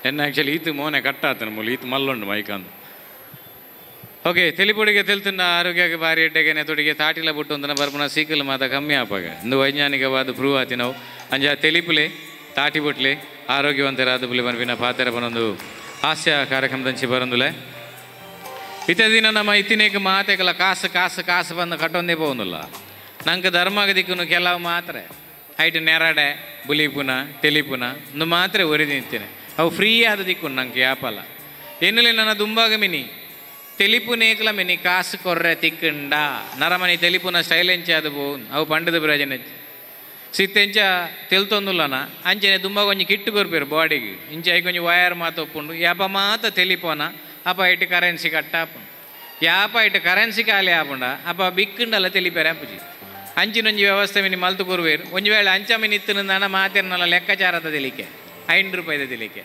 ಎನ್ನ ಆ್ಯಕ್ಚುಲಿ ಈತು ಮೋನೆ ಕಟ್ಟಾತನ ಮೂಲ ಈತು ಮಲ್ಲುಂಡು ಮೈಕಂದು. ಓಕೆ, ತೆಲಿಪೊಡಿಗೆ ತೆಲ್ತುಂಡ ಆರೋಗ್ಯಕ್ಕೆ ಭಾರಿ ಎಡ್ಡೆಗೆ ನೆತೊಡಿಗೆ ತಾಟಿಲ ಬುಟ್ಟು ಅಂದನ ಬರ್ಪುನ ಸೀಕಲ್ ಮಾತ ಕಮ್ಮಿ ಆಪಾಗ ಇಂದು ವೈಜ್ಞಾನಿಕವಾದ ಪ್ರೂವ್ ಆತಿ ನಾವು. ಅಂಜ ತೆಲಿಪುಲೆ ತಾಟಿ ಬುಟ್ಲೆ ಆರೋಗ್ಯವಂತರಾದ ಪುಲೆ ಬನ್ಪಿನ ಪಾತೆರ ಬನೊಂದು ಹಾಸ್ಯ ಕಾರ್ಯಕ್ರಮದಂಚಿ ಬರಂದುಲೆ. ಇತ್ತ ದಿನ ನಮ್ಮ ಇತ್ತಿನೇಕ ಮಾತೆಕಲ ಕಾಸು ಕಾಸು ಕಾಸು ಬಂದು ಕಟ್ಟೊಂದೇ ಪೋವೊಂದುಲ್ಲ. ನಂಗೆ ಧರ್ಮಗ ದಿಕ್ಕುನು ಕೆಲವು ಮಾತ್ರೆ ಐಟ್ ನೆರಡೆ ಬುಲಿಪುನ ತೆಲಿಪುನ ಇಂದು ಮಾತ್ರೆ ಒರಿ ನಿಂತೇನೆ. ಅವು ಫ್ರೀ ಆದ ದಿಕ್ಕುನು ನಂಗೆ ಯಾಪಲ್ಲ. ಎನ್ನುಲೆ ನನ್ನ ದುಂಬಾಗ ಮಿನಿ ತೆಲಿಪುನೇಕಲ ಮಿನಿ ಕಾಸು ಕೊರ್ರೆ ತಿಕ್ಕಂಡ ನರಮನಿ ತೆಲಿಪುನ ಸ್ಟೈಲ್ ಎಂಚೆ ಅದು ಬೋನ್ ಅವು ಪಂಡದ ಪ್ರಯೋಜನ ಸಿತ್ತೆಂಚ ತೆಲ್ತೊಂದುಲ್ಲನ ಅಂಚನೆ ದುಂಬಾಗ ಒಂಜಿ ಕಿಟ್ಟು ಕೊರ್ಪೇರು ಬಾಡಿಗೆ ಇಂಚೆ ಐಕೊಂಜಿ ಒಂಜಿ ವಯರ್ ಮಾತ ಒಪ್ಪುಂಡು ಯಾಪ ಮಾತ ತೆಲಿಪೋನ ಅಪ್ಪ ಇಟ್ಟು ಕರೆನ್ಸಿ ಕಟ್ಟಾಪುಂಡು ಯಾಪ ಇಟ್ಟು ಕರೆನ್ಸಿ ಖಾಲಿ ಆಪುಂಡ ಅಪ್ಪ ಬಿಕ್ಕುಂಡಲ್ಲ ತೆಲಿಪೇರೆ ಅಪ್ಪುಜಿ ಅಂಚಿನೊಂಜಿ ವ್ಯವಸ್ಥೆ ಮಿನಿ ಮಲ್ತು ಕೊರುವೇರು. ಒಂಜಿ ವೇಳೆ ಅಂಚ ಮಿನಿ ಇತ್ತು ಮಾತಿರ್ನಲ್ಲ ಲೆಕ್ಕಾಚಾರದ ತಿಳಿಕೆ 5 ರೂಪಾಯಿದ ತಿಳಿಕೆ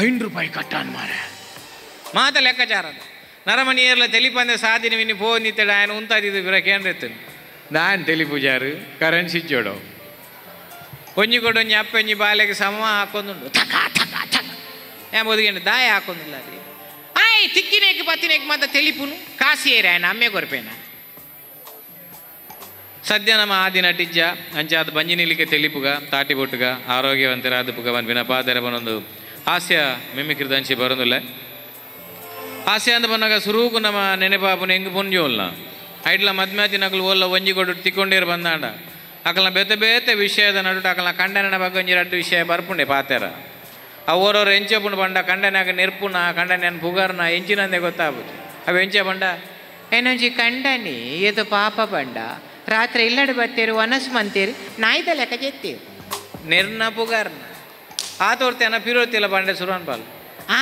5 ರೂಪಾಯಿ ಕಟ್ಟಾನ್ ಮಾರೆ ಮಾತ ಲೆಕ್ಕಾಚಾರದ ನರಮಣಿ ಏರ್ಲ ತೆಲಿಪಂದೆ ಸಾಧಿನ ಮಿನಿ ಫೋನ್ ನಿತ್ತಡ ఆయన ಉಂತಾದಿದ್ದು ಬಿರ ಕೇಂದ್ರ ನಾನು ತೆಲಿ ಪೂಜಾರು ಕರೆನ್ಸಿ ಇಚ್ಚೋಡು ಒಂಜಿ ಕೊಡು ಒಂಜಿ ಅಪ್ಪ ಒಂಜಿ ಬಾಲೆಗೆ ಸಮ ಹಾಕೊಂದುಂಡು ಥಕ ಥಕ ಥಕ ಏ ದಾಯ ಹಾಕೊಂದಿಲ್ಲ ಅದು ಆಯ್ ತಿಕ್ಕಿನೇಕ್ ಪತ್ತಿನೇಕ್ ಮಾತ ತೆಲಿಪುನು ಕಾಸಿ ಏರಿ ఆయన ಅಮ್ಮೆ ಕೊರ್ಪೇನ. ಸದ್ಯ ನಮ್ಮ ಆದಿ ನಟಿಜ್ಜ ಅಂಚಾದ ಬಂಜಿ ನಿಲಿಕೆ ತೆಲಿಪುಗ ತಾಟಿ ಬೊಟ್ಟುಗ ಆರೋಗ್ಯವಂತರಾದ ಪುಗ ಬನ್ಪಿನ ಪಾತೆರ ಬನೊಂದು ಹಾಸ್ಯ ಮಿಮಿಕ್ರಿದಂಚಿ ಬರೊಂದುಲ್ಲ. ಹಾಸ್ಯ ಅಂದ ಬನ್ನಾಗ ಸುರುಕು ನಮ್ಮ ನೆನೆಪಾಪುನ ಹೆಂಗೆ ಪುಂಜೋಲ್ಲ ಐಟ್ಲ ಮದ್ಮ್ಯಾತಿ ನಕಲು ಓಲ್ಲ ಒಂಜಿ ಕೊಡು ತಿಕ್ಕೊಂಡೇರು ಬಂದಾಂಡ ಅಕಲ್ನ ಬೇತೆ ಬೇತೆ ವಿಷಯದ ನಡುಟ ಅಕಲ್ನ ಕಂಡನ ಬಗ್ಗೆ ಒಂಜಿ ರಡ್ಡು ವಿಷಯ ಬರ್ಪುಂಡೆ ಪಾತೆರ. ಅವರವ್ರು ಎಂಚಪುಂಡು ಬಂಡ ಕಂಡನಾಗ ನೆರ್ಪುನ ಕಂಡನ ಪುಗಾರ್ನ ಎಂಚಿನಂದೆ ಗೊತ್ತಾಗುದು. ಅವು ಎಂಚ ಬಂಡ ಏನೊಂಜಿ ಕಂಡನಿ ಏದೋ ಪಾಪ ಬಂಡ ರಾತ್ರಿ ಇಲ್ಲಡೆ ಬತ್ತೇರು ವನಸ್ ಮಂತೇರು ನಾಯ್ದ ಲೆಕ್ಕ ಜೆತ್ತೇರು ನೆರ್ನ ಪುಗಾರ್ನ ಆತೋರ್ತೆನ ಪಿರೋತಿಲ್ಲ ಬಂಡೆ ಸುರಾನ್ ಬಾಲ್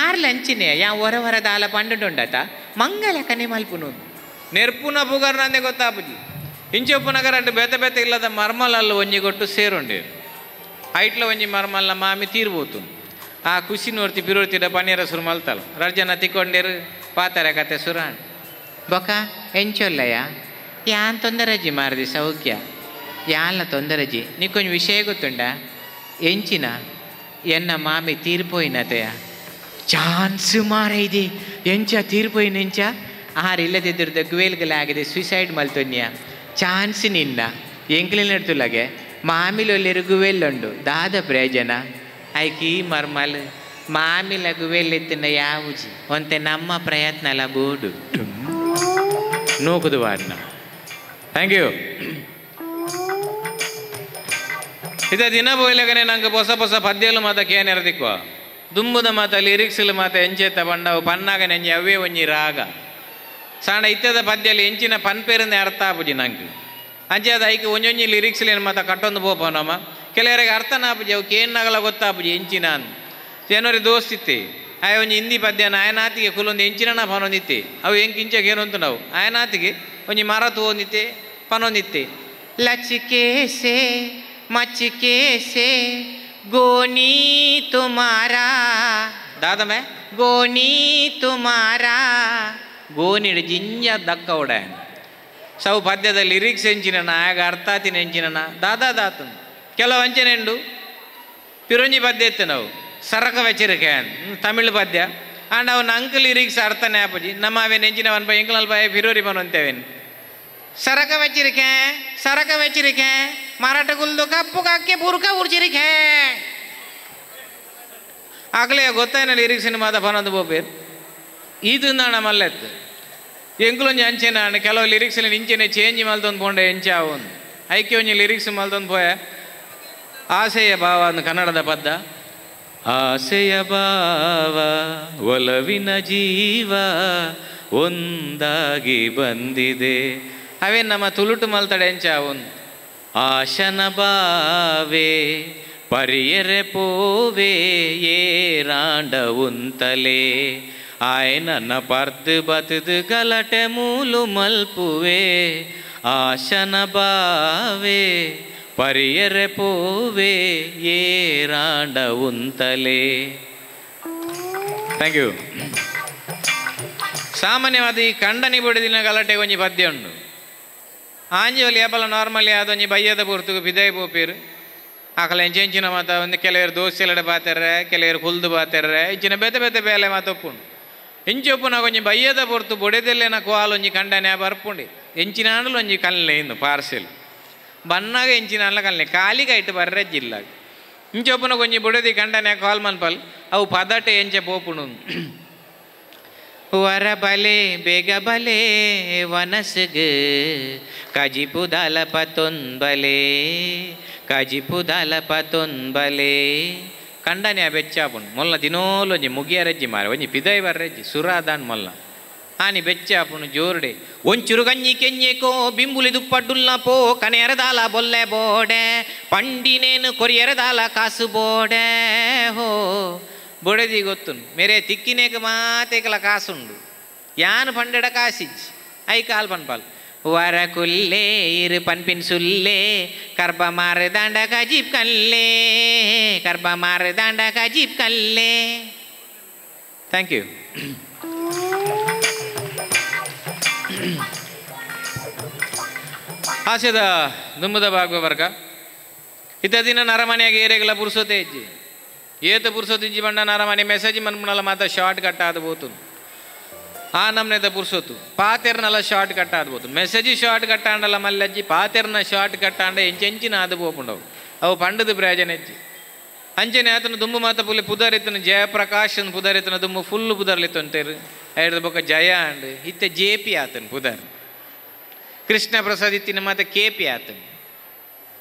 ಆರ್ ಲಂಚಿನೇ ಯಾ ಹೊರ ಹೊರ ದಾಲ ಪಂಡುಂಡತ ಮಂಗಲಕನೆ ಮಲ್ಪುನು ನೆರ್ಪುನ ಪುಗಾರ್ನ ಅಂದೆ ಗೊತ್ತಾಪುಜಿ. ಇಂಚೊಪ್ಪುನಗರ ಅಡ್ಡು ಬೇತೆ ಬೇತೆ ಇಲ್ಲದ ಮರ್ಮಲಲ್ಲ ಒಂಜಿ ಕೊಟ್ಟು ಸೇರುಂಡೇರು ಐಟ್ಲ ಒಂಜಿ ಮರ್ಮಲ್ನ ಮಾಮಿ ತೀರ್ಬೋತು ಆ ಖುಷಿ ನೋಡ್ತಿ ಪಿರೋರ್ತಿಡ ಪನ್ನೀರ ಸುರು ಮಲ್ತಲ್ಲ ರಡ್ಜನ ತಿಕ್ಕೊಂಡೇರು ಪಾತಾರೆ ಕತೆ ಸುರಾಣ್. ಬೊಕ ಎಂಚೊಲ್ಲಯ್ಯ ಯಾನ್ ತೊಂದರಜ್ಜಿ ಮಾರದಿ ಸೌಖ್ಯ ಯಾನ್ಲ ತೊಂದರಜ್ಜಿ ನೀಕೊಂಜಿ ವಿಷಯ ಗೊತ್ತುಂಡ ಎಂಚಿನ ಎನ್ನ ಮಾಮಿ ತೀರ್ಪೋಯಿನತೆಯ ಚಾನ್ಸ್ ಮಾರೈದಿ ಎಂಚ ತೀರ್ಪೋಯಿನ ಎಂಚ ಆರು ಇಲ್ಲದಿದ್ರದ ಗುವೇಲ್ಗಲಾಗಿದೆ ಸುಸೈಡ್ ಮಲ್ತೊನ್ಯ ಚಾನ್ಸ್ ನಿನ್ನ ಎಂಕ್ಲಿ ನಡ್ತುಲಗೆ ಮಾಮಿಲೊಲ್ಲಿರು ಗುವೆಲ್ಲುಂಡು ದಾದ ಪ್ರಯೋಜನ ಐಕಿ ಮರ್ಮಲ್ ಮಾಮಿಲ ಗುವೆಲ್ಲೆತ್ತಿನ ಯಾವುಜಿ ಒಂತೆ ನಮ್ಮ ಪ್ರಯತ್ನಲ ಬೋಡು ನೂಕುದು ವಾರಿನ. Thank you. ಇದ ದಿನ ಬೋಯ್ಲಗನೆ ನಂಗೆ ಹೊಸ ಹೊಸ ಪದ್ಯಲು ಮಾತ ಕೇನೆರದಿಕ್ವ ದುಂಬುದ ಮಾತ ಲಿರಿಕ್ಸ್ಲು ಮಾತ ಎಂಚೆತ್ತ ಬಂಡವು ಪನ್ನಾಗ ನೆಂಜಿ ಅವೇ ಒಂಜಿ ರಾಗ ಸಾಣ ಇತ್ತದ ಪದ್ಯಲು ಎಂಚಿನ ಪನ್ಪೇರಿಂದ ಅರ್ಥ ಆಪುಜಿ ನಂಗೆ ಅಂಚೆ ಅದು ಐಕೆ ಒಂಜೊಂಜಿ ಲಿರಿಕ್ಸ್ಲೇನು ಮಾತ ಕಟ್ಟೊಂದು ಪೋಪನಮ್ಮ ಕೆಲವರಿಗೆ ಅರ್ಥನ ಆಪುಜಿ ಅವು ಕೇನ್ನಾಗಲ ಗೊತ್ತಾಪುಜಿ ಎಂಚಿನ ಜನವರಿ ದೋಸ್ತಿತ್ತೆ ಆಯ ಒಂಜಿ ಹಿಂದಿ ಪದ್ಯನ ಆಯನಾತಿಗೆ ಕುಲೊಂದು ಎಂಚಿನ ಪನೊಂದಿತ್ತೆ ಅವು ಎಂಕ್ ಇಂಚಕ್ಕೆ ಏನಂತ ನಾವು ಆಯನಾತಿಗೆ ಒಂಜಿ ಮರ ತೋಂದಿತ್ತೆ ಪನೊಂದಿತ್ತೆ ಲಚಿಕೆ ಸೆ ಮಚಿಕೆ ಸೆ ಗೋನಿ ತುಮಾರಾ ದಾದಮೆ ಗೋನಿ ತುಮಾರಾ ಗೋನಿಡು ಜಿಂಜ ದಕ್ಕ ಉಡ ಸೌ ಪದ್ಯದ ಲಿರಿಕ್ಸ್ ಎಂಚಿನ ಆಗ ಅರ್ಥಾತಿನ ಎಂಚಿನ ದಾದಾ ದಾತು ಕೆಲವು ಅಂಚನೆಂಡು ಪಿರೊಂಜಿ ಪದ್ಯ ಇತ್ತು ನಾವು ಸರಕ ವೆಚ್ಚರಿಕೆ ತಮಿಳು ಪದ್ಯ ಆಂಡ್ ಅವನ ಅಂಕ್ ಲಿರಿಕ್ಸ್ ಅರ್ಥನೇ ಆಪುಜಿ ನಮ್ಮ ಅವೇನು ಎಂಚಿನ ಒನ್ ಪೈ ಎಂಕಲ್ ಪೈ ಫಿರೋರಿ ಪನೊಂತೇವೇನು ಸರಕ ವೆಚ್ಚರಿಕೆ ಸರಕ ವೆಚ್ಚರಿಕೆ ಮರಾಠ ಗುಲ್ದು ಕಪ್ಪು ಕಕ್ಕೆ ಬುರ್ಕ ಉರ್ಚಿರಿಕೆ ಆಗಲೇ ಗೊತ್ತಾಯ್ನ ಲಿರಿಕ್ಸ್ ಮಾತ ಪನೊಂದು ಪೋಪೇರು ಇದು ನಮ್ಮಲ್ಲೆತ್ತು ಎಂಕುಲೊಂಜಿ ಅಂಚೆನ ಕೆಲವು ಲಿರಿಕ್ಸ್ ಇಂಚೆನೆ ಚೇಂಜ್ ಮಲ್ತೊಂದು ಪೋಂಡೆ ಎಂಚೆ ಆವೊಂದು ಐಕೆ ಒಂಜಿ ಲಿರಿಕ್ಸ್ ಮಲ್ತೊಂದು ಪೋಯ ಆಸೆಯ ಭಾವ ಒಂದು ಕನ್ನಡದ ಪದ್ದ ಆಸೆಯ ಭಾವ ಒಲವಿನ ಜೀವ ಒಂದಾಗಿ ಬಂದಿದೆ ಅವೇ ನಮ್ಮ ತುಳುಟು ಮಲ್ತಡೆ ಎಂಚ ಒಂದು ಆಶನ ಬಾವೆ ಪರಿಯರೆ ಪೋವೆ ಏರಾಂಡ ಉಂತಲೆ ಆಯನನ್ನ ಪರ್ದು ಬತದು ಗಲಟೆ ಮೂಲು ಮಲ್ಪುವೆ ಆಶನ ಬಾವೆ ಪರಿಯರೆ ಪೋವೆ ಏರಾಂಡ ಉಂತಲೆ. Thank you. ಸಾಮಾನ್ಯವಾದ ಈ ಕಂಡನಿ ಬಡಿದಿನ ಗಲಾಟೆ ಒಂಜಿ ಪದ್ಯ ಉಂಡು ಆಂಜೋಲಿ ಏಪಲ ನಾರ್ಮಲಿ ಆದೊಂಜಿ ಬಯ್ಯದ ಪೂರ್ತುಗು ಬಿದೈ ಪೋಪೇರು ಆಕಲ ಎಂಚೆಂಚಿನ ಮಾತ ಒಂದು ಕೆಲವರು ದೋಸೆಲಡೆ ಪಾತೆರ್ರೆ ಕೆಲವರು ಕುಲ್ದು ಪಾತೆರ್ರೆ ಇಂಚಿನ ಬೇತೆ ಬೇತೆ ಬೇಲೆ ಮಾತ ಒಪ್ಪುಂಡು ಎಂಚೊಪ್ಪುನ ಒಂಜಿ ಬಯ್ಯದ ಪೊರ್ತು ಬೊಡೆದೆಲ್ಲೇನ ಕೋಲ್ ಒಂಜಿ ಕಂಡನೆ ಬರ್ಪುಂಡಿ ಎಂಚಿನಾಂಡಲು ಒಂಜಿ ಕಲ್ಲೆ ಇನ್ನು ಪಾರ್ಸೆಲ್ ಬನ್ನಾಗ ಎಂಚಿನಾಂಡ್ಲ ಕಲ್ಲೆ ಕಾಲಿ ಕೈಟ್ ಬರ್ರೆ ಜಿಲ್ಲ ಇಂಚೊಪ್ಪುನ ಒಂಜಿ ಬೊಡೆದಿ ಕಂಡನೆ ಕಾಲ್ ಮನ್ಪಲ್ ಅವು ಪದಟೆ ಎಂಚೆ ಪೋಪುಂಡು ವರ ಬಲೆ ಬೇಗ ಬಲೆ ವನಸ್ಗ್ ಕಜಿಪುದಲ ಪತೊಂಬಲೆ ಕಜಿಪುದಲ ಪತೊಂಬಲೆ ಕಂಡನೆ ಬೆಚ್ಚಾಪುಂಡು ಮೊಲ್ಲ ದಿನೋಲೊಂಜಿ ಮುಗಿಯರೆಜ್ಜಿ ಮಾರೆ ಒಂಜಿ ಪಿದೈ ಬರ್ರೆಜ್ಜಿ ಸುರಾದಾನ್ ಮೊಲ್ಲ ಆನಿ ಬೆಚ್ಚಾಪುಂಡು ಜೋರುಡೆ ಒಂಚುರು ಗಂಜಿ ಕೆಂಜೆಕೋ ಬಿಂಬುಲಿ ದುಪ್ಪಡ್ಡುಲ್ಲ ಪೋ ಕನೆಯರದಾಲ ಬೊಲ್ಲೆ ಬೋಡೆ ಪಂಡಿನೇನು ಕೊರಿಯರದಾಲ ಕಾಸು ಬೋಡೆ ಹೋ ಬೊಡೆದಿ ಗೊತ್ತುಂಡು ಮೇರೆ ತಿಕ್ಕಿನೇಕ ಮಾತೇಕಲ ಕಾಸುಂಡು ಯಾನು ಪಂಡೆಡ ಕಾಸಿಜ್ಜಿ I call ಪನ್ಪಾಲ್ ವರ ಕುಲ್ಲೆ ಇರು ಪನ್ಪಿನ್ ಸುಲ್ಲೆ ಕರ್ಬ ಮಾರು ದಾಂಡ ಕಜೀಪ್ ಕಲ್ಲೆ ಕರ್ಬ ಮಾರು ದಾಂಡ ಕಜೀಪ್ ಕಲ್ಲೆ. Thank you. ಆಸೆದ ದುಮ್ಮದ ಬಾಗುವ ವರ್ಗ ಇತ್ತ ದಿನ ನರಮನೆಯಾಗ ಏರೆಗಲ ಪುರುಸೋತೆ ಇಜ್ಜಿ ಏತ ಪುರುಸೋತು ಇಜ್ಜಿ ಬಂಡ ನರಮನೆ ಮೆಸೇಜ್ ಮನ್ಪುನಲ ಮಾತ ಶಾರ್ಟ್ ಕಟ್ ಆದ ಬೋತು ಆ ನಮ್ನೆದ ಪುರುಸೋತು ಪಾತೆರ್ನಲ ಶಾರ್ಟ್ ಕಟ್ ಆದ ಮೆಸೇಜ್ ಶಾರ್ಟ್ ಕಟ್ ಆಂಡಲ ಮಲ್ಲಜ್ಜಿ ಪಾತೆರ್ನ ಶಾರ್ಟ್ ಕಟ್ ಆಂಡ ಎಂಚೆಂಚಿನ ಆದ ಪೋಪುಂಡವು ಅವು ಪಂಡದ ಪ್ರಯೋಜನ ಹೆಚ್ಚಿ ಅಂಚನೆ ಆತನ ದುಂಬು ಮಾತ ಪುಲಿ ಪುದರಿತನ ಜಯಪ್ರಕಾಶ್ ಪುದರಿತನ ದುಂಬು ಫುಲ್ ಪುದರ್ಲಿತ್ತಂತೇರು ಐಡ್ದ ಬೊಕ್ಕ ಜಯ ಅಂಡ್ ಇತ್ತೆ ಜೆ ಪಿ ಆತನ ಪುದರ್ ಕೃಷ್ಣ ಪ್ರಸಾದ್ ಇತ್ತಿನ ಮಾತ ಕೆ ಪಿ ಆತನ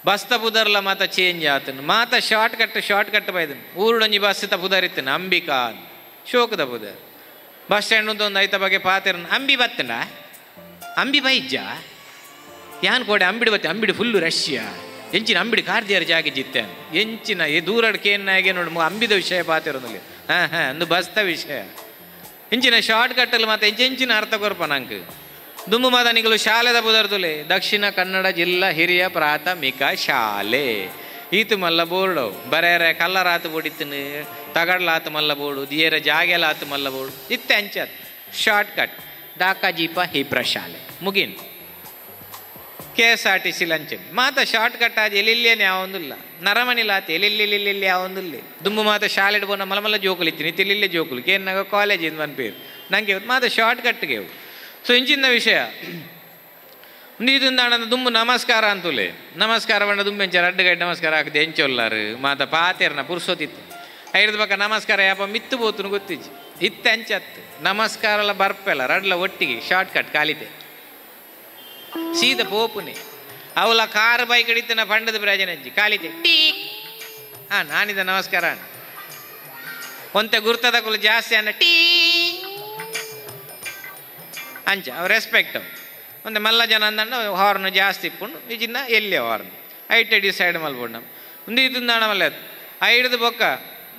ಬಸ್ತ ಪುದರ್ಲ ಮಾತ ಚೇಂಜ್ ಆತನ ಮಾತ ಶಾರ್ಟ್ ಕಟ್ ಶಾರ್ಟ್ ಕಟ್ ಬೈದನು ಊರುಡೊಂಜಿ ಬಸ್ಸಿತ ಪುದರಿತ್ತನ ಅಂಬಿಕಾ ಶೋಕದ ಪುದರ್ ಬಸ್ ಸ್ಟ್ಯಾಂಡ್ ಅಂತ ಒಂದು ಐತ ಬಗ್ಗೆ ಪಾತೆರನ ಅಂಬಿ ಬತ್ತಂಡ ಅಂಬಿ ಬೈಜ್ಜ ಯಾನ್ ಕೋಡೆ ಅಂಬಿಡಿ ಬತ್ತೆ ಅಂಬಿಡಿ ಫುಲ್ಲು ರಷ್ಯಾ ಎಂಚಿನ ಅಂಬಿಡಿ ಕಾರ್ದಿಯರ ಜಾಗೆ ಜಿತ್ತೆ ಎಂಚಿನ ಈ ದೂರಡ್ ಕೇನ್ನಾಗೆ ನೋಡು ಅಂಬಿದ ವಿಷಯ ಪಾತಿರೋದಲ್ಲಿ ಹಾಂ ಹಾಂ ಒಂದು ಬಸ್ತ ವಿಷಯ ಎಂಚಿನ ಶಾರ್ಟ್ ಕಟ್ಟಲ್ಲಿ ಮಾತ ಎಂಚೆಂಚಿನ ಅರ್ಥ ಕೊರ್ಪ ನಂಗೆ ದುಂಬು ಮಾತನಿಗಳು ಶಾಲೆದ ಪುದರ್ದುಲೆ ದಕ್ಷಿಣ ಕನ್ನಡ ಜಿಲ್ಲಾ ಹಿರಿಯ ಪ್ರಾಥಮಿಕ ಶಾಲೆ ಈತು ಮಲ್ಲ ಬೋರ್ಡು ಬರೇರೆ ಕಲ್ಲರಾತು ಬೊಡಿತನು ತಗಡ್ಲಾತು ಮಲ್ಲ ಬೋರ್ಡು ದಿಯರ ಜಾಗೆಲಾತು ಮಲ್ಲ ಬೋರ್ಡು ಇತ್ತೆ ಅಂಚತ್ ಶಾರ್ಟ್ ಕಟ್ ದಾಕಾ ಜೀಪ ಹಿಬ್ರ ಶಾಲೆ ಮುಗಿನ್ K S R T C ಲಂಚನ್ ಮಾತ ಶಾರ್ಟ್ ಕಟ್ ಆದ ಎಲ್ಲಿಲ್ಲೇನೆ ಯಾವೊಂದಿಲ್ಲ ನರಮನಿಲಾತ ಎಲ್ಲಿಲ್ಲಿ ಯಾವೊಂದಿಲ್ಲ ದುಂಬು ಮಾತ ಶಾಲೆಡ್ ಬೋನ ಮಲಮಲ್ಲ ಜೋಕುಲು ಇತ್ತೀನಿ ತಿಲ್ಲಿಲ್ಲೇ ಜೋಕುಲು ಕೇನ್ನಾಗ ಕಾಲೇಜ್ ಇಂದ ಒನ್ ಪೇರು ನಂಗೆ ಮಾತ ಶಾರ್ಟ್ ಕಟ್ಗೆ ಸೊ ಇಂಚಿನ ವಿಷಯ ನೀದಿಂದಾಣ ದುಂಬು ನಮಸ್ಕಾರ ಅಂತುಲೆ ನಮಸ್ಕಾರ ಬಣ್ಣ ದುಂಬೆಂಚ ರಡ್ಡು ಗೈಡ್ ನಮಸ್ಕಾರ ಹಾಕಿದೆ ಎಂಚೊಲ್ಲಾರು ಮಾತ ಪಾತೇರ್ನ ಪುರುಸೋತಿತ್ತು ಐದು ಪಕ್ಕ ನಮಸ್ಕಾರ ಯಾಪ ಮಿತ್ತು ಬೋತುನು ಗೊತ್ತಿಜ್ಜಿ ಇತ್ತೆ ಅಂಚತ್ತು ನಮಸ್ಕಾರ ಎಲ್ಲ ಬರ್ಪೆಲ್ಲ ರಡ್ಲ ಒಟ್ಟಿಗೆ ಶಾರ್ಟ್ ಕಟ್ ಕಾಲಿತೆ ಸೀದ ಪೋಪುನೆ ಅವಲ ಕಾರ್ ಬೈಕ್ ಹಿಡಿತನ ಪಂಡದ ಪ್ರಯೋಜನ ಅಜ್ಜಿ ಕಾಲಿತೆ ಟೀ ಹಾಂ ನಾನಿದ ನಮಸ್ಕಾರ ಒಂತೆ ಗುರ್ತದ ಕುಲ ಜಾಸ್ತಿ ಅನ್ನ ಟೀ ಅಂಚ ಅವ್ ರೆಸ್ಪೆಕ್ಟ್ ಒಂದು ಮಲ್ಲ ಜನ ಅಂದಂಡ ಹಾರ್ನ್ ಜಾಸ್ತಿ ಇಪ್ಪುಂಡು ಈ ಚಿನ್ನ ಎಲ್ಲಿ ಹಾರ್ನ್ ಐಟೆ ಡಿಸೈಡ್ ಮಲ್ಪುಂಡು ನಮ್ಮ ಒಂದು ಇದು ಮಲ್ಲ ಐಡ್ದು ಬೊಕ್ಕ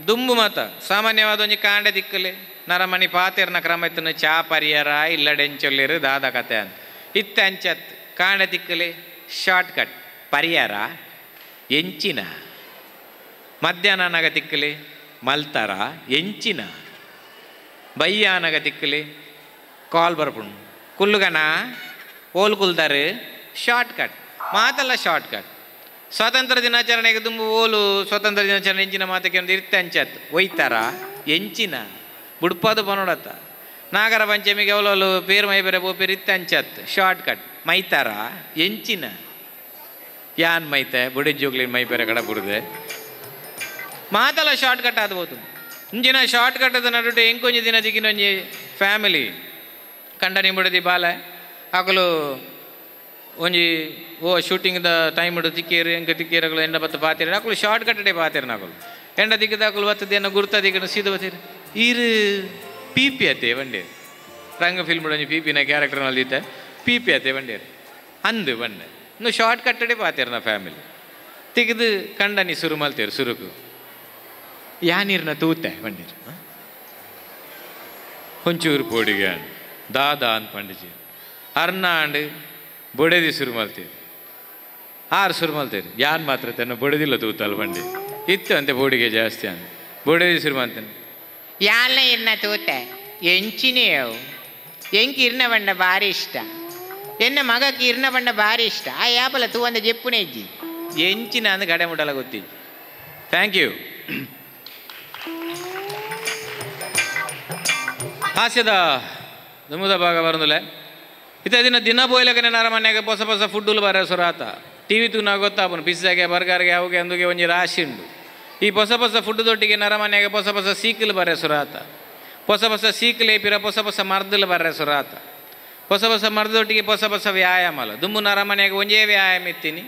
ದುಂಬು ಮಾತ ಸಾಮಾನ್ಯವಾದ ಒಂಜಿ ಕಾಂಡೆ ದಿಕ್ಕಲೆ ನರಮಣಿ ಪಾತೆರ್ನ ಕ್ರಮ ಇತ್ತನ ಚಾ ಪರಿಯರ ಇಲ್ಲಡೆಂಚೊಲ್ಲಿರು ದಾದ ಕತೆ ಅಂತ ಇತ್ತೆ ಅಂಚತ್ ಕಾಂಡೆ ತಿಕ್ಕಲೆ ಶಾರ್ಟ್ ಕಟ್ ಪರಿಯರ ಎಂಚಿನ ಮಧ್ಯಾಹ್ನ ತಿಕ್ಕಲೆ ಮಲ್ತಾರ ಎಂಚಿನ ಬಯ್ಯಾನಗ ತಿಕ್ಕಲೆ ಕಾಲ್ ಬರ್ಪುಂಡು ಕುಲ್ಲುಗನ ಓಲ್ ಕುಲ್ದಾರು ಶಾರ್ಟ್ ಕಟ್ ಮಾತಲ್ಲ ಶಾರ್ಟ್ ಕಟ್ ಸ್ವಾತಂತ್ರ್ಯ ದಿನಾಚರಣೆಗೆ ದುಂಬು ಓಲು ಸ್ವಾತಂತ್ರ್ಯ ದಿನಾಚರಣೆ ಎಂಚಿನ ಮಾತಕ್ಕೆ ಒಂದು ಇರ್ತೆ ಅಂಚತ್ ಒಯ್ತಾರ ಎಂಚಿನ ಬುಡ್ಪಾದು ಬನೋಡತ್ತ ನಾಗರ ಪಂಚಮಿಗೆ ಅವಲೋಲು ಪೇರು ಮೈ ಬೇರೆ ಬೋಪೇರು ಇತ್ತೆ ಅಂಚತ್ ಶಾರ್ಟ್ ಕಟ್ ಮೈತಾರ ಎಂಚಿನ ಯಾನ್ ಮೈತೆ ಬುಡಿಜೋಗ್ಲಿನ ಮೈ ಬೇರೆ ಕಡೆ ಬುಡ್ದೆ ಮಾತಲ್ಲ ಶಾರ್ಟ್ ಕಟ್ ಆದ್ಬೋದು ಇಂಜಿನ ಶಾರ್ಟ್ ಕಟ್ಟದ ನಡುಟೆ ಎಂಕೊಂಜಿ ದಿನ ದಿಕ್ಕಿನೊಂಜಿ ಫ್ಯಾಮಿಲಿ ಕಂಡ ನಿಂಬುಡದಿ ಬಾಲೆ ಆಗಲು ಒಂಜಿ ಓ ಶೂಟಿಂಗ್ದ ಟೈಮ್ ಇಡು ತಿಕ್ಕೇರು ಎಂಕ ತಿಕ್ಕೇರುಗಳು ಎಂಡ ಬತ್ತು ಪಾತೇರು ಅಕಲು ಶಾರ್ಟ್ ಕಟ್ಟಡೆ ಪಾತೇರು ನಾಕಲು ಎಂಡ ದಿಕ್ಕದಾಕಲು ಬತ್ತದೇನೋ ಗುರ್ತ ದಿಕ್ಕನು ಸೀದ ಬತ್ತೀರು ಈರು ಪಿ ಪಿ ಅತ್ತೆ ಬಂಡೇರು ರಂಗ ಫಿಲ್ಮ್ ಒಂಜಿ ಪಿ ಪಿನ ಕ್ಯಾರೆಕ್ಟರ್ನಲ್ಲಿ ಇದ್ದ ಪಿ ಪಿ ಅತ್ತೆ ಬಂಡೇರು ಅಂದು ಬಂಡೆ ಇನ್ನು ಶಾರ್ಟ್ ಕಟ್ಟಡೆ ಪಾತೇರು ನಾ ಫ್ಯಾಮಿಲಿ ತೆಗೆದು ಕಂಡನಿ ಸುರು ಮಲ್ತೇರು ಸುರುಕು ಯಾನೀರ್ನ ತೂತೆ ಬಂಡೇರು ಒಂಚೂರು ಪೋಡಿಗೆ ದಾದಾ ಅಂದ್ ಪಂಡಿಜಿ ಅರ್ನಾಂಡ್ ಬೊಡೆದಿ ಸುರು ಮಲ್ತೀರಿ ಆರು ಸುರು ಮಲ್ತೀರಿ ಯಾನ್ ಮಾತ್ರ ತನ್ನ ಬೊಡೆದಿಲ್ಲ ತೂತಲ್ ಬಂಡಿ ಇತ್ತು ಅಂತೆ ಬೋಡಿಗೆ ಜಾಸ್ತಿ ಅಂದ ಬೊಡೆದಿ ಸುರು ಮಾಡ್ತೇನೆ ಯಾಲ ಇರ್ನ ತೂತೆ ಎಂಚಿನೆಯವು ಎಂಕ್ ಇರ್ನ ಬಣ್ಣ ಭಾರಿ ಇಷ್ಟ ಎನ್ನ ಮಗಕ್ಕೆ ಇರ್ನ ಬಣ್ಣ ಭಾರಿ ಇಷ್ಟ ಆ ಯಾಪಲ ತೂವಂದ ಜೆಪ್ಪುನೆ ಇಜ್ಜಿ ಎಂಚಿನ ಅಂದ ಕಡೆ ಮುಟ್ಟಲ ಗೊತ್ತಿಜ್ಜಿ Thank you. ಹಾಸ್ಯದ ದುಮುದ ಭಾಗ ಬರಂದುಲೆ ಇತ್ತ ದಿನ ದಿನ ಬೋಯ್ಲಕನೆ ನರಮನ್ಯಾಗ ಹೊಸ ಹೊಸ ಫುಡ್ಡುಲು ಬರ ಸುರಾತ ಟಿವಿ ತೂನ ಗೊತ್ತಾಪನು ಪಿಜ್ಜಾಗೆ ಬರ್ಗರ್ಗೆ ಅವುಗೆ ಅಂದುಗೆ ಒಂಜಿ ರಾಶಿ ಉಂಡು. ಈ ಹೊಸ ಹೊಸ ಫುಡ್ ದೊಟ್ಟಿಗೆ ನರಮನ್ಯಾಗ ಹೊಸ ಹೊಸ ಸೀಕಲು ಬರ ಸುರಾತ, ಹೊಸ ಹೊಸ ಸೀಕಲೆ ಪಿರ ಹೊಸ ಹೊಸ ಮರ್ದಲು ಬರ ಸುರಾತ, ಹೊಸ ಹೊಸ ಮರ್ದೊಟ್ಟಿಗೆ ಹೊಸ ಹೊಸ ವ್ಯಾಯಾಮ ಅಲ್ಲ. ದುಂಬು ನರಮನ್ಯಾಗ ಒಂಜೇ ವ್ಯಾಯಾಮ ಇತ್ತೀನಿ,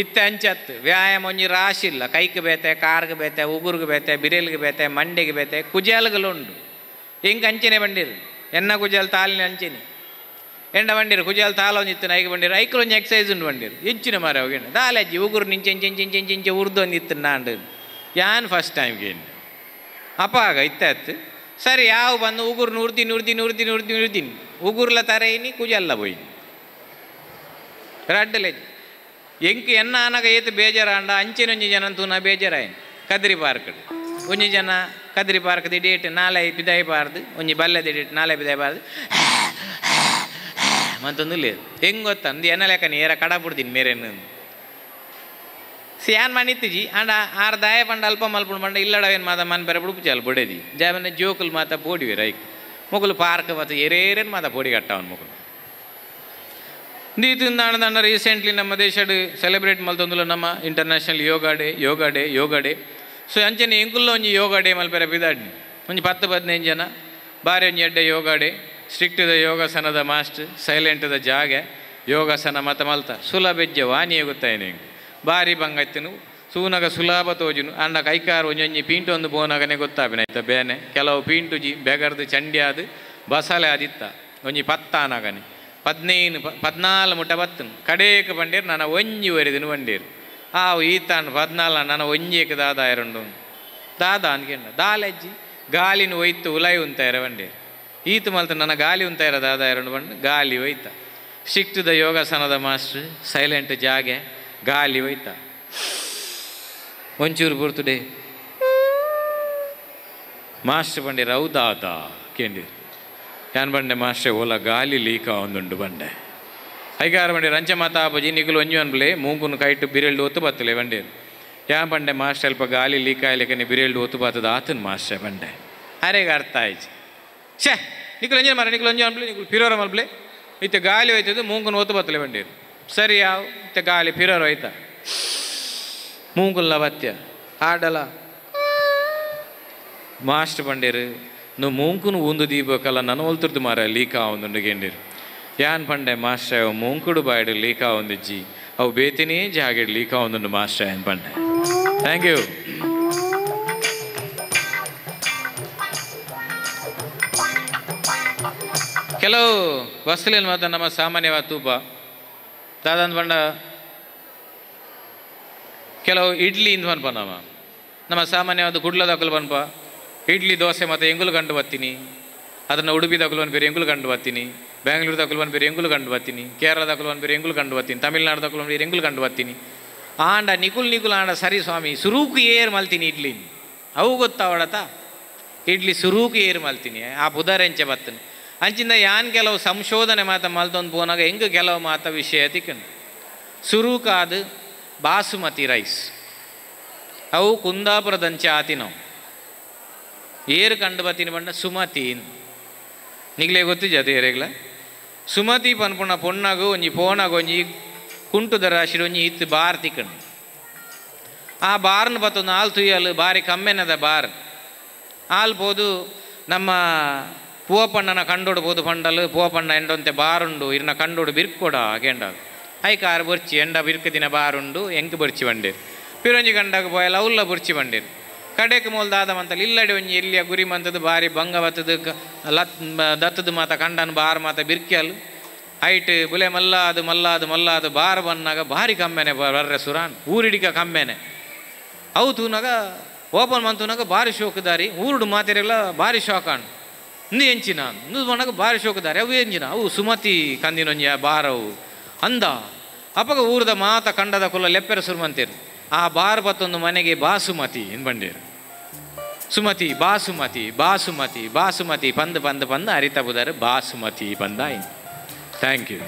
ಇತ್ತೆ ಅಂಚತ್ತು ವ್ಯಾಯಾಮ ಒಂಜಿ ರಾಶಿ ಇಲ್ಲ. ಕೈಗೆ ಬೇತೆ, ಕಾರ್ಗೆ ಬೇತೆ, ಉಗುರ್ಗೆ ಬೇತೆ, ಬಿರೆಲ್ಗೆ ಬೇತೆ, ಮಂಡೆಗೆ ಬೇತೆ, ಕುಜಾಲ್ಗಲುಂಡು. ಹೆಂಗೆ ಅಂಚನೆ ಬಂಡಿರು ಎನ್ನ ಕುಜಾಲ್ ತಾಲಿನ ಅಂಚೆನೆ ಎಂಡ ಬಂಡಿರು ಕುಜಾಲ್ ತಾಲ ಒಂಜಿ ಇತ್ತು ಐಗೆ ಬಂಡಿರು ಐಕ್ಲು ಒಂಜಿ ಎಕ್ಸೈಸ್ ಉಂಡು ಬಂಡಿರು ಹೆಚ್ಚಿನ ಮಾರ ಹೋಗಿ ದಾಲಜ್ಜಿ ಉಗುರು ನಿಂಚೆ ಇಂಚೆ ಇಂಚೆ ಇಂಚೆ ಇಂಚೆ ಇಂಚೆ ಉರ್ದು ಒಂದು ಇತ್ತು ನಾಂಡು ಯಾನ್ ಫಸ್ಟ್ ಟೈಮ್ಗೆ ಏನು ಅಪ್ಪಾಗ ಇತ್ತ ಸರಿ ಯಾವ ಬಂದು ಉಗುರು ನುರ್ದಿ ನುರ್ದಿ ನುರ್ದಿ ನುರ್ದಿ ನುರ್ದಿನಿ ಉಗುರ್ಲ ತರೈನಿ ಕುಜಲ್ಲ ಪೋಯಿನಿ ರಡ್ಡಲೆಜ್ಜಿ ಎಂಕ್ ಎನ್ನ ಆನಗ ಏತು ಬೇಜಾರಾಂಡ ಅಂಚಿನ ಒಂಜಿ ಜನ ತೂನ ಬೇಜಾರಾಯಿನಿ. ಕದ್ರಿ ಪಾರ್ಕ್ ಒಂಜಿ ಜನ ಕದ್ರಿ ಪಾರ್ಕ್ ದಿಡೇಟ್ ನಾಳೆ ಬಿದಾಯಿ ಬಾರ್ದು ಒಂಜಿ ಬಲ್ಲೆ ದಿಡೇಟ್ ನಾಳೆ ಬಿದಾಯಿ ಬಾರ್ದು ಮತ್ತೊಂದು లేదు ಹೆಂಗೆ ಗೊತ್ತ ಅಂದು ಎನ್ನ ಲೆಕ್ಕನಿ ಏರ ಕಡ ಬಿಡ್ತೀನಿ ಮೇರೇನು ಸಿಯಾನ್ ಮನಿತ್ತಿಜಿ ಅಂಡ ಆರ್ ದಾಯ ಪಂಡ ಅಲ್ಪ ಮಲ್ಪುಂಡು ಪಂಡ ಇಲ್ಲಡವೇನು ಮಾತ ಮನ್ ಬೇರೆ ಬಿಡುಪು ಬೊಡೇದಿ ಜಾಮನೆ ಜೋಕುಲು ಮಾತ ಪೋಡಿವೆ ರೈಕ್ ಮೊಗಲು ಪಾರ್ಕ್ ಮಾತ ಏರೇರೇನು ಮಾತ ಪೋಡಿ ಕಟ್ಟವನ್ ಮೊಗಲು ದಾಂಡ ರೀಸೆಂಟ್ಲಿ ನಮ್ಮ ದೇಶಡ್ ಸೆಲೆಬ್ರೇಟ್ ಮಲ್ತೊಂದುಲ ನಮ್ಮ international yoga day yoga day yoga day. So ಅಂಚನೆ ಎಂಕುಲ್ಲ ಒಂಜಿ ಯೋಗ ಡೇ ಮಲ್ಪೆರೆ ಬಿದಾಡ್ನಿ ಒಂಜಿ 10 15 ಜನ ಬಾರಿ ಒಂಜಿ ಎಡ್ಡೆ ಯೋಗ ಡೇ ಸ್ಟ್ರಿಕ್ಟ್ the ಯೋಗಾಸನದ ಮಾಸ್ಟರ್ ಸೈಲೆಂಟ್ ದ ಜಾಗೆ ಯೋಗಾಸನ ಮತ ಮಲ್ತ ಸುಲಭೆಜ್ಜೆ ವಾನಿಯೇ ಗೊತ್ತಾಯಿನ ಹೆಂಗೆ ಬಾರಿ ಬಂಗತ್ತಿನು ಸೂನಗ ಸುಲಭ ತೋಜುನು ಅಂಡ ಕೈಕಾರು ಒಂಜೊಂಜಿ ಪೀಂಟು ಒಂದು ಬೋನಗನೆ ಗೊತ್ತಾಪಿನ ಆಯ್ತ ಬೇನೆ ಕೆಲವು ಪೀಂಟುಜಿ ಬೆಗರ್ದು ಚಂಡಿ ಆದು ಬಸಲೆ ಆದಿತ್ತ ಒಂಜಿ ಪತ್ತಾನಗನೆ 15 14 ಮುಟ್ಟ ಬತ್ತನು ಕಡೇಕ ಬಂಡೀರು ನಾನು ಒಂಜಿ ಒರಿದಿನ ಬಂಡೀರು ಆವು ಈತಾನು 14 ನಾನು ಒಂಜಿಗೆ ದಾದ ಎರಡು ದಾದ ಅನ್ಕೆಂಡ ದಾಲಜ್ಜಿ ಗಾಲಿನ ಒಯ್ತು ಉಲಾಯಿ ಉಂತಾಯಿರ ಬಂಡೀರು ಈತು ಮಲ್ತ ನನ್ನ ಗಾಲಿ ಉಂತಾಯಿರ ದಾದ ಎರಡು ಬಂಡು ಗಾಲಿ ಒಯ್ತ ಸ್ಟ್ರಿಕ್ಟ್ the ಯೋಗಾಸನದ ಮಾಸ್ಟರ್ ಸೈಲೆಂಟ್ ಜಾಗೆ ಗಾಲಿ ಒಯ್ತ ಒಂಚೂರು ಬರ್ತುಡೆ ಮಾಸ್ಟರ್ ಬಂಡೀರು ಅವು ದಾದ ಕೇಂದಿರು ಯಾನ್ ಬಂಡೆ ಮಾಸ್ಟರ್ ಓಲ ಗಾಲಿ ಲೀಕ ಒಂದುಂಡು ಬಂಡೆ ಐಗಾರ ಬಂಡಿ ರಂಚ ಮಾತಾ ಅಪ್ಪಜಿ ನಿಗುಲು ಒಂಜು ಅನ್ಬ್ಲೆ ಮೂಂಕುನು ಕೈಟು ಬಿರೆಲ್ಡು ಒತ್ತು ಬತ್ತಲೆ ಬಂಡೇರು ಯಾನ್ ಬಂಡೆ ಮಾಸ್ಟರ್ ಅಲ್ಪ ಗಾಲಿ ಲೀಕ್ ಆಯ್ಲಿಕ್ಕನೆ ಬಿರೆಲ್ಡು ಒತ್ತು ಬತ್ತದ ಆತನ ಮಾಸ್ಟರ್ ಬಂಡೆ ಅರೆಗ ಅರ್ಥ ಆಯ್ತು ಛೇ ನಿಕುಲು ಒಂಜಿ ಮಾರ ನಿಕುಲು ಒಂಜು ಅನ್ಬ್ಲೆ ನಿಕುಲು ಪಿರೋರ ಮಲ್ಬ್ಲೆ ಇತ್ತೆ ಗಾಲಿ ಹೋಯ್ತದ್ದು ಮೂಂಕುನು ಒತ್ತು ಬತ್ತಲೆ ಬಂಡೇರು ಸರಿ ಯಾವ ಇತ್ತೆ ಗಾಲಿ ಪಿರೋರ ಹೋಯ್ತ ಮೂಂಕುಲ್ಲ ಬತ್ಯ ಆಡಲ ಮಾಸ್ಟರ್ ಬಂಡೇರು నువ్వు ಮೂಂಕುನು ಊಂದು ದೀಪಕಲ್ಲ ನನ್ ಒಲ್ತುರ್ದು ಮಾರ ಲೀಕ್ ಆವೊಂದುಂಡು ಗೆಂಡಿರು ಯಾನ್ ಪಂಡೆ ಮಾಸ್ಟರ್ ಅವು ಮೂಂಕುಡು ಬಾಯ್ಡು ಲೀಕ್ ಆವೊಂದಿಜ್ಜಿ ಅವು ಬೇತಿನೇ ಜಾಗೆಡ್ ಲೀಕ್ ಆವೊಂದುಂಡು ಮಾಸ್ಟರ್ ಯಾನ್ ಪಂಡೆ. Thank you. ಕೆಲವು ವಸ್ತುಲೇನು ಮಾತ್ರ ನಮ್ಮ ಸಾಮಾನ್ಯವಾದ ತೂಪ ದಾದಂದು ಪಂಡ ಕೆಲವು ಇಡ್ಲಿ ಇಂದು ಪನ್ಪ ನಮ್ಮ ನಮ್ಮ ಸಾಮಾನ್ಯವಾದ ಕುಡ್ಲದಕ್ಕಲು ಪನ್ಪ ಇಡ್ಲಿ ದೋಸೆ ಮತ್ತು ಎಂಗುಲು ಕಂಡು ಬರ್ತೀನಿ ಅದನ್ನು ಉಡುಪಿ ದಕ್ಕಲು ಬೇರೆ ಎಂಗುಲು ಕಂಡು ಬರ್ತೀನಿ ಬ್ಯಾಂಗ್ಳೂರು ದಕ್ಕಲು ಬೇರೆ ಎಂಗುಲು ಕಂಡು ಬರ್ತೀನಿ ಕೇರಳ ದಕ್ಕಲು ಬೇರೆ ಎಂಗುಲು ಕಂಡು ಬರ್ತೀನಿ ತಮಿಳ್ನಾಡು ದಕ್ಕಲು ಬೇರೆ ಎಂಗುಲು ಕಂಡು ಬರ್ತೀನಿ ಆಂಡ ನಿಕುಲ್ ನಿಕುಲ್ ಆಂಡ ಸರಿ ಸ್ವಾಮಿ ಸುರೂಕು ಏರ್ ಮಲ್ತೀನಿ ಇಡ್ಲಿ ಅವು ಗೊತ್ತಾವಡತ ಇಡ್ಲಿ ಸುರೂಕು ಏರ್ ಮಲ್ತೀನಿ ಆ ಪುದರೆಂಚೆ ಬತ್ತನು ಅಂಚಿಂದ ಯಾನ್ ಕೆಲವು ಸಂಶೋಧನೆ ಮಾತ ಮಲ್ತೊಂದು ಪೋನಾಗ ಹೆಂಗೆ ಕೆಲವು ಮಾತ ವಿಷಯ ತಿಕ್ಕನು ಸುರೂಕಾದ ಬಾಸುಮತಿ ರೈಸ್ ಅವು ಕುಂದಾಪುರದಂಚೆ ಆತಿನವು ಏರು ಕಂಡು ಬತ್ತೀನಿ ಬಣ್ಣ ಸುಮತಿ ನಿಗ್ಲೇ ಗೊತ್ತಿಜ ಅದು ಏರೆಗ್ಲ ಸುಮತಿ ಪನ್ಪುಣ ಪೊಣ್ಣಗು ಒಂಜಿ ಪೋಣಗು ಒಂಜಿ ಕುಂಟುದ ರಾಶಿ ಒಂಜಿ ಇತ್ತು ಬಾರ್ ತಿಕ್ಕಣು ಆ ಬಾರ್ನ ಬತ್ತೊಂದು ಹಾಲು ತುಯ್ಯಲು ಬಾರಿ ಕಮ್ಮೆನದ ಬಾರ್ ಹಾಲು ಪೋದು ನಮ್ಮ ಪೂವಪ್ಪಣ್ಣನ ಕಂಡೋಡು ಪೋದು ಪಂಡಲು ಪೂವಪ್ಪಣ್ಣ ಎಂಡೊಂತೆ ಬಾರುಂಡು ಇರ್ನ ಕಂಡೋಡು ಬಿರ್ಕೊಡ ಕೆಂಡಾಲು ಐಕಾರು ಬೊರ್ಚಿ ಎಂಡ ಬಿರ್ಕು ದಿನ ಬಾರುಂಡು ಎಂಕ್ ಬೊರ್ಚಿ ಬಂಡೇರು ಪಿರೊಂಜಿ ಗಂಡಾಗ ಪೋಯಲ ಅವಲ್ಲ ಬೊರ್ಚಿ ಬಂಡೇರು ಕಡೆಕ್ ಮೂಲ್ದಾದ ಮಂತಲ್ ಇಲ್ಲಡೆ ಒಂಜಿ ಎಲ್ಲಿಯ ಗುರಿ ಮಂತದ್ದು ಬಾರಿ ಬಂಗ ಬತ್ತದು ಲತ್ ದತ್ತದ ಮಾತ ಕಂಡನ್ ಬಾರ್ ಮಾತ ಬಿರ್ಕ್ಯಲು ಐಟ್ ಬುಲೆ ಮಲ್ಲಾದು ಮಲ್ಲಾದು ಮಲ್ಲಾದು ಬಾರ್ ಬನ್ನಾಗ ಭಾರಿ ಕಮ್ಮೆನೆ ಬರ್ರೆ ಸುರಾನ್ ಊರಿಡಿಕ ಕಮ್ಮೆನೆ ಅವು ತೂನಾಗ ಓಪನ್ ಮಂತೂನಾಗ ಭಾರಿ ಶೋಕದಾರಿ ಊರುಡು ಮಾತಿರೆಲ್ಲ ಭಾರಿ ಶೋಕಾಣ್ ಇನ್ನು ಎಂಚಿನ ಇನ್ನು ಬಣ್ಣಾಗ ಭಾರಿ ಶೋಕದಾರಿ ಅವು ಎಂಚಿನ ಅವು ಸುಮತಿ ಕಂದಿನೊಂಜಿ ಬಾರವು ಅಂದ ಅಪ್ಪಗ ಊರದ ಮಾತ ಕಂಡದ ಕುಲ್ಲ ಲೆಪ್ಪೆರ ಸುರುಮಂತೇರು ಆ ಬಾರ್ ಬತ್ತೊಂದು ಮನೆಗೆ ಬಾಸುಮತಿ ಏನು ಬಂಡೇರು ಸುಮತಿ ಬಾಸುಮತಿ ಬಾಸುಮತಿ ಬಾಸುಮತಿ ಪಂದು ಪಂದು ಪಂದು ಅರಿತ ಬುದಾರು ಬಾಸುಮತಿ ಪಂದಾಯಿ. Thank you.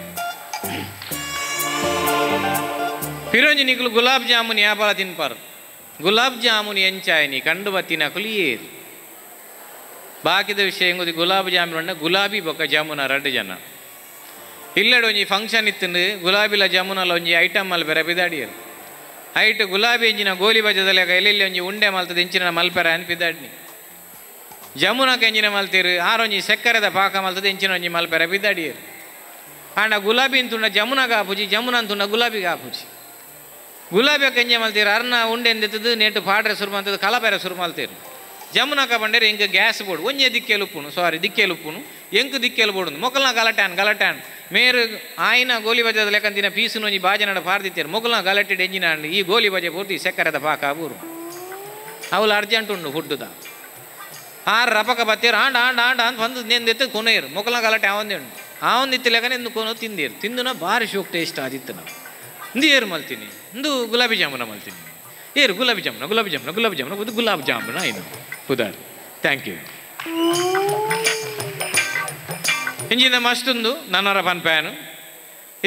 ಪಿರೋಂಜಿ ನಿಕುಲು ಗುಲಾಬ್ ಜಾಮೂನ್ ಯಾಪಾಲ ತಿನ್ಪಾರು ಗುಲಾಬ್ ಜಾಮೂನ್ ಎಂಚಾಯನಿ ಕಂಡು ಬತ್ತಿನಕುಲು ಏರು ಬಾಕಿದ ವಿಷಯ ಎಂಗುದಿ ಗುಲಾಬ್ ಜಾಮೂನ್ ಅಣ್ಣ ಗುಲಾಬಿ ಬೊಕ್ಕ ಜಾಮೂನ ರಡ್ಡು ಜನ ಇಲ್ಲಡ ಒಂಜಿ ಫಂಕ್ಷನ್ ಇತ್ತಂದು ಗುಲಾಬಿಲ ಜಾಮೂನಲ್ಲ ಒಂಜಿ ಐಟಮ್ ಮಲ್ಪೆರ ಪಿದಾಡಿಯರು ಐಟ್ ಗುಲಾಬಿ ಎಂಜಿನ ಗೋಲಿ ಬಜದಲೆಕ ಎಲ್ಲೆಲ್ಲಿ ಒಂಜಿ ಉಂಡೆ ಮಲ್ತದ ಎಂಚಿನ ಮಲ್ಪೆರ ಅನ್ಪಿದಾಡ್ನಿ ಜಮುನಕ್ಕೆ ಎಂಜಿನ ಮಲ್ತೀರು ಆರೊಂಜಿ ಸಕ್ಕರೆದ ಪಾಕ ಮಲ್ತದ ಎಂಚಿನ ಒಂಜಿ ಮಲ್ಪೆರ ಪಿದಾಡಿಯರು ಆಂಡ ಗುಲಾಬಿ ಅಂತುಂಡ ಜಮುನ ಕಾಪುಜಿ ಜಮುನ ಅಂತುಂಡ ಗುಲಾಬಿ ಕಾಪುಜಿ ಗುಲಾಬಿ ಎಂಜೆ ಮಲ್ತೀರು ಅರ್ನ ಉಂಡೆ ಎಂದೆತ್ತದು ನೇಟು ಪಾಡ್ರೆ ಸುರು ಮಲ್ತದ ಕಲಪೆರ ಸುರು ಮಲ್ತೀರು ಜಮುನಕ ಬಂಡೇರು ಎಂಕ್ ಗ್ಯಾಸ್ ಬೋರ್ಡ್ ಒಂಜೆ ದಿಕ್ಕೆಲು ಉಪ್ಪುನು ಸಾರಿ ದಿಕ್ಕೆಲು ಉಪ್ಪುನು ಎಂಕ್ ದಿಕ್ಕೆಲು ಬೋಡು ಮೊಕಲ್ನ ಗಲಟ್ಯಾನ್ ಗಲಟ್ಯಾನ್ ಮೇರು ಆಯ್ನ ಗೋಲಿ ಬಜದ ಲೆಕ್ಕಂತಿನ ಪೀಸುನು ಒಂಜಿ ಬಾಜನಡ ಪಾರ್ದಿತ್ತೇರು ಮೊಕಲ್ನ ಗಲಟೆಡ್ ಎಂಜಿನ ಈ ಗೋಲಿ ಬಜೆ ಪೂರ್ತಿ ಸಕ್ಕರೆದ ಪಾಕ ಬೂರು ಅವಳು ಅರ್ಜೆಂಟ್ ಉಂಡು ಫುಡ್ಡುದ ಆರು ರಪಕ ಬತ್ತೀರು ಆಂಡ ಆಂಡ ಆಂಡ ಅಂತ ಬಂದು ನೆಂದೆತ್ತು ಕೊನೆಯರು ಮೊಕಲ್ನ ಗಲಾಟೆ ಆವಂದೇ ಉಂಡು ಆವಂದಿತ್ತು ಲೆಕ್ಕನೆ ಇಂದು ಕೊನೋ ತಿಂದಿರು ತಿಂದುನ ಭಾರಿ ಶೋಕ್ ಟೇಸ್ಟ್ ಆದಿತ್ತು ನಾವು ಇಂದು ಏರು ಮಲ್ತೀನಿ ಇಂದು ಗುಲಾಬಿ ಜಾಮೂನ ಮಲ್ತೀನಿ ಏರು ಗುಲಾಬಿ ಜಾಮೂನ ಗುಲಾಬಿ ಜಾಮೂನ ಗುಲಾಬಿ ಜಾಮೂನ ಇದು ಗುಲಾಬ್ ಜಾಮೂನ ಇನ್ನು ಪುದಾರ್ thank you ಇಂಜಿನ ಮಸ್ತುಂದು ನನ್ನರ ಪನ್ ಪ್ಯಾನು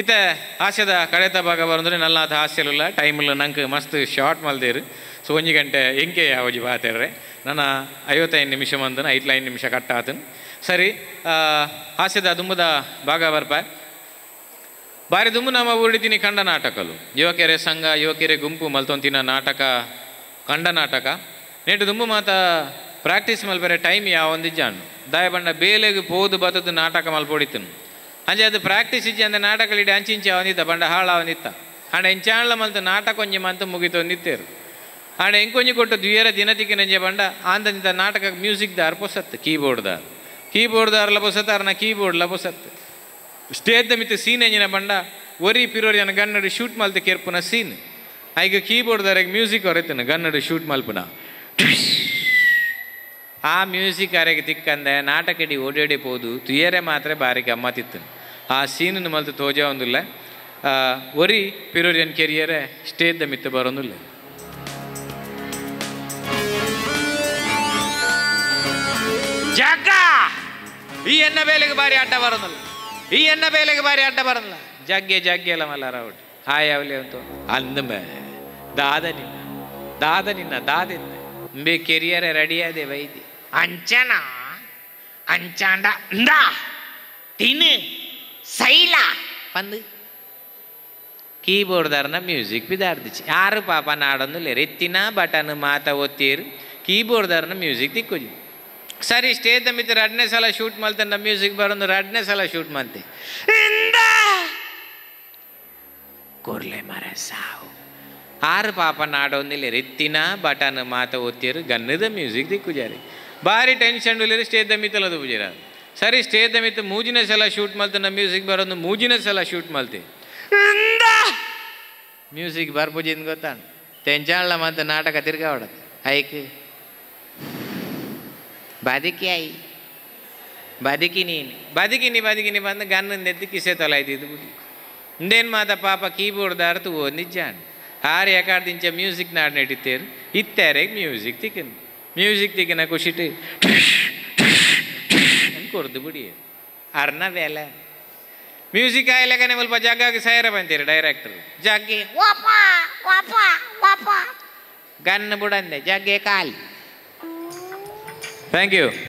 ಇತ್ತ ಹಾಸ್ಯದ ಕಡೆತ ಭಾಗ ಬರಂದ್ರೆ ನಲ್ಲಾತ ಹಾಸ್ಯಲಿಲ್ಲ ಟೈಮಿಲ್ಲ ನಂಗೆ ಮಸ್ತ್ ಶಾರ್ಟ್ ಮಲ್ದೇರು ಸೊ ಒಂಜಿ ಗಂಟೆ ಎಂಕೆ ಯಾವಜಿ ಬಾತೇರ್ರೆ ನನ್ನ 55 ನಿಮಿಷ ಮಂದನ 5 ನಿಮಿಷ ಕಟ್ಟಾತನು ಸರಿ ಹಾಸ್ಯದ ದುಂಬದ ಭಾಗ ಬರ್ಪ ಬಾರಿ ದುಂಬು ನಮ್ಮ ಊರಿದ್ದೀನಿ ಕಂಡ ನಾಟಕಲು ಯುವಕೆರೆ ಸಂಘ ಯುವಕೆರೆ ಗುಂಪು ಮಲ್ತೊಂತಿನ ನಾಟಕ ಕಂಡ ನಾಟಕ ನೇಟು ದುಂಬು ಮಾತ ಪ್ರಾಕ್ಟೀಸ್ ಮಲ್ಪರೆ ಟೈಮ್ ಯಾವೊಂದು ಜಾನು ದಾಯ ಬಣ್ಣ ಬೇಲೆಗೆ ಪೋದು ಬತ್ತದು ನಾಟಕ ಮಲ್ಪೊಡಿತನು ಅಂಚೆ ಅದು ಪ್ರಾಕ್ಟೀಸ್ ಇಜ್ಜಿ ಅಂದ್ರೆ ನಾಟಕಲಿಡಿ ಅಂಚಿಂಚಿ ಅವನಿದ್ದ ಬಂಡ ಹಾಳ ಅವನಿತ್ತ ಹಣ ಎಂಚಾಣ್ಲ ಮಲ್ತ ನಾಟಕ ಒಂಜಿ ಮಂತ ಮುಗಿತೊಂದಿತ್ತೇರು ಹಣ ಎಂಕೊಂಜಿ ಕೊಟ್ಟು ದ್ವಿಯರ ದಿನತಿಗೆ ನಂಜೆ ಬಂಡ ಆಂದಂತ ನಾಟಕ ಮ್ಯೂಸಿಕ್ ದಾರ್ ಪೊಸತ್ತು ಕೀಬೋರ್ಡ್ ದಾರ್ ಕೀಬೋರ್ಡ್ ದಾರ್ಲ ಪೊಸತ್ತು ಅರ್ನ ಕೀಬೋರ್ಡ್ಲ ಪೊಸತ್ತು ಸ್ಟೇಜ್ ಮಿತ್ತ ಸೀನ್ ಎಂಜಿನ ಬಂಡ ಒರಿ ಪಿರೋರಿ ಅನ್ನ ಗನ್ನಡು ಶೂಟ್ ಮಲ್ತ ಕೇರ್ಪುನ ಸೀನ್ ಐಗ ಕೀಬೋರ್ಡ್ ದಾರಿಗೆ ಮ್ಯೂಸಿಕ್ ಹೊರತನ ಗನ್ನಡು ಶೂಟ್ ಮಲ್ಪುನ ಆ ಮ್ಯೂಸಿಕ್ ಅರೆಗೆ ತಿಕ್ಕಂದೆ ನಾಟಕಡಿ ಓಡೋಡಿ ಪೋದು ತುಯರೆ ಮಾತ್ರ ಬಾರಿ ಗಮ್ಮತ್ತಿತ್ತು ಆ ಸೀನನ್ನು ಮಲ್ತು ತೋಜ ಒಂದಿಲ್ಲ ಒರಿ ಪಿರೋರಿಯನ್ ಕೆರಿಯರೆ ಸ್ಟೇಜ್ ಮಿತ್ತ ಬರೋದಿಲ್ಲ ಜಗ್ಗ ಈ ಎನ್ನ ಬೇಲೆಗೆ ಬಾರಿ ಅಡ್ಡ ಬರೋದಿಲ್ಲ ಈ ಎನ್ನ ಬೇಲೆಗೆ ಬಾರಿ ಅಡ್ಡ ಬರೋದಿಲ್ಲ ಜಗ್ಗೆ ಜಗ್ಗೆ ಎಲ್ಲ ಮಲ್ಲಾರ ಒಟ್ಟು ಹಾಯ್ ಅವಲಿ ಅಂತ ಅಂದ ದಾದ ನಿನ್ನ ದಾದ ನಿನ್ನ ದಾದಿನ್ನ ಬೇ ಕೆರಿಯರೆ ರೆಡಿಯಾದೆ ವೈದ್ಯ ಅಂಚನ ಅಂಚಾಂಡ ಇಂದಾ ತಿನ್ನು ಸೈಲ ಪಂದು ಕೀಬೋರ್ಡ್ದಾರನ ಮ್ಯೂಸಿಕ್ ಬಿದಾರ್ದಿಚ್ಚಿ ಯಾರು ಪಾಪ ನಾಡೊಂದು ಎತ್ತಿನ ಬಟನ್ ಮಾತ ಒತ್ತೀರು ಕೀಬೋರ್ಡ್ದಾರನ ಮ್ಯೂಸಿಕ್ ತಿಕ್ಕೋಜಿ ಸರಿ ಸ್ಟೇಜ್ ಮಿತ್ರ ಎರಡನೇ ಸಲ ಶೂಟ್ ಮಲ್ತಂಡ ಮ್ಯೂಸಿಕ್ ಬರೋದು ಎರಡನೇ ಸಲ ಶೂಟ್ ಮಾಡ್ತೆ ಕೊರ್ಲೆ ಮರ ಸಾವು ಆರು ಪಾಪ ನಾಡೊಂದಿಲ್ಲ ಎತ್ತಿನ ಬಟನ್ ಮಾತ ಒತ್ತೀರು ಗನ್ನದ ಮ್ಯೂಸಿಕ್ ದಿಕ್ಕುಜಾರಿ ಭಾರಿ ಟೆನ್ಷನ್ ಉಳ್ಳೇರು ಸ್ಟೇಜ್ ಮಿತ್ತಲದು ಪೂಜಾರ ಸರಿ ಸ್ಟೇಜ್ ಮಿತ್ತ ಮೂಜಿನ ಸಲ ಶೂಟ್ ಮಲ್ತಂಡ ಮ್ಯೂಸಿಕ್ ಬರೋದು ಮೂಜಿನ ಸಲ ಶೂಟ್ ಮಲ್ತೆ ಮ್ಯೂಸಿಕ್ ಬರ್ಪೂಜಿಂದ ಗೊತ್ತಾಣ ತೆಂಚಾಳ ಮತ್ತು ನಾಟಕ ತಿರ್ಗಾವಡದು ಐಕ್ ಬದುಕಿ I ಬದುಕಿ ನೀನು ಬದುಕಿನಿ ಬದುಕಿನಿ ಬಂದು ಗನ್ನಂದೆದ್ದು ಕಿಸೆ ತೊಲಾಯ್ತಿದ್ದು ಬಿಡಿ ಇಂದೇನು ಮಾತ ಪಾಪ ಕೀಬೋರ್ಡ್ ದಾರ್ತು ಓ ನಿಜಾಣ ಆರು ಎಕಾಡ್ದಿಂಚ ಮ್ಯೂಸಿಕ್ ನಾಡ್ ನೆಟ್ಟಿತ್ತೇರು ಇತ್ತಾರೆ ಮ್ಯೂಸಿಕ್ ತಿಕ್ಕನು ಮ್ಯೂಸಿಕ್ ತಿಕ್ಕಿನ ಖುಷಿಟ್ಟು ಕೊರ್ದು ಬಿಡಿ ಅರ್ನ ಬೇಲೆ ಮ್ಯೂಸಿಕ್ ಆಯ್ಲಕನೆ ಸ್ವಲ್ಪ ಜಗ್ಗಾಗಿ ಸೈರ ಬಂತೀರಿ ಡೈರೆಕ್ಟರ್ ಜಗ್ಗಿ ಗನ್ ಬುಡಂದೆ ಜಗ್ಗೆ ಕಾಲಿ thank you.